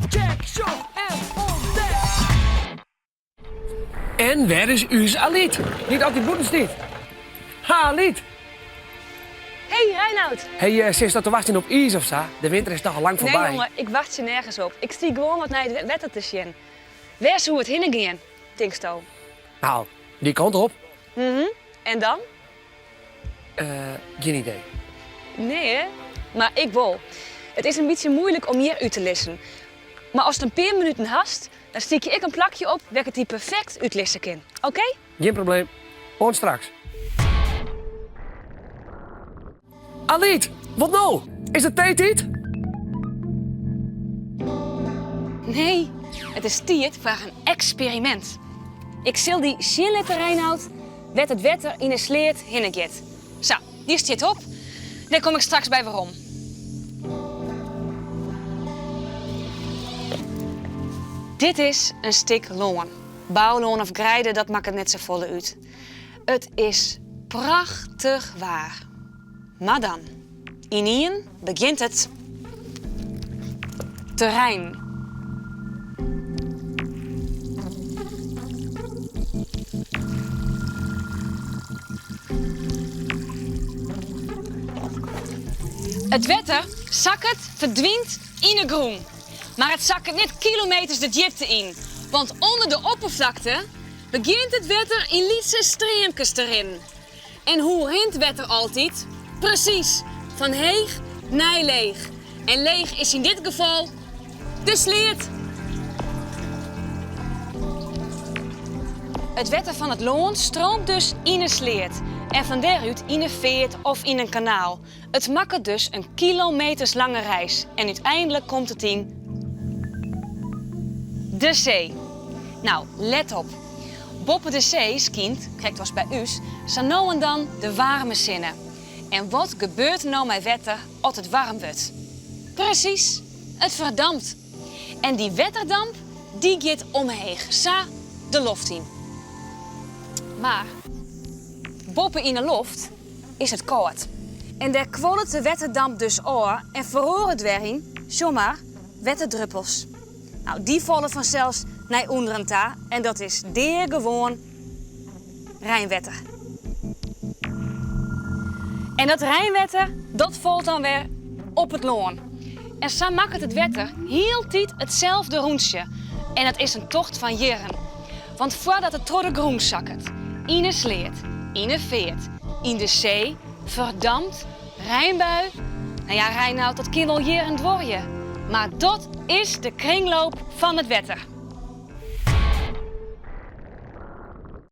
Check, sjoch en ûntdek! En wêr is ús Alyt, dy't altyd bûten stiet? Ha Alyt! Hey Reinout! Hey, sitst te wachtsjen op iis of sa? De winter is toch al lang foarby? Nee jonge, ik wachtsje nergens op. Ik stie gewoan wat nei it wetter te sjen. Wêr soe it hinne gean, tinksto? Nou, dy kant op. Mhm, en dan? Gjin idee. Nee hè? Mar ik wol. It is in bytsje muoilik om hjir út te lizzen. Mar ast in pear minuten hast, dan stykje ik in plakje op wêr't ik it dy perfekt útlizze kin. Oké? Gjin probleem. Oant straks. Alyt, wat no? Is it teetiid? Nee, it is tiid foar in eksperimint. Ik sil dy sjen litte, Reinout, wêr't it wetter yn 'e sleat hinne giet. Sa, dy stiet op. Dêr kom ik straks by werom. Dit is in stik lân. Boulân of greide, dat makket net safolle út. It is prachtich waar. Mar dan, ynienen begjint it te reinen. It wetter sakket, ferdwynt yn 'e grûn. Mar it sakket net kilometers de djipte yn, want ûnder de opperflakte begjint it wetter yn lytse streamkes te rinnen. En hoe rint wetter altyd? Presys, fan heech nei leech. En leech is yn dit gefal de sleat. It wetter fan it lân streamt dus yn 'e sleat en fan dêrút yn 'e feart of yn in kanaal. It makket dus in kilometers lange reis en úteinlik komt it yn de see. Nou, let op. Boppe de see skynt, krekt as by ús, sa no en dan de waarme sinne. En wat gebeurt der no mei wetter as it waarm wurdt? Presys, it ferdampt. En dy wetterdamp, dy giet omheech, sa de loft yn. Mar boppe yn 'e loft is it kâld. En dêr kuollet de wetterdamp dus ôf en feroaret wer yn, sjoch mar, wetterdruppels. No, dy falle fansels nei ûnderen ta en dat is deagewoan reinwetter. En dat reinwetter, dat falt dan wer op it lân. En sa makket it wetter hieltyd itselde rûntsje. En dat is in tocht fan jierren. Want foardat it troch de grûn sakket, yn 'e sleat, yn 'e feart, yn de see, ferdampt, reinbui, no ja, Reinout, dat kin wol jierren duorje. Mar dat is de kringloop fan it wetter.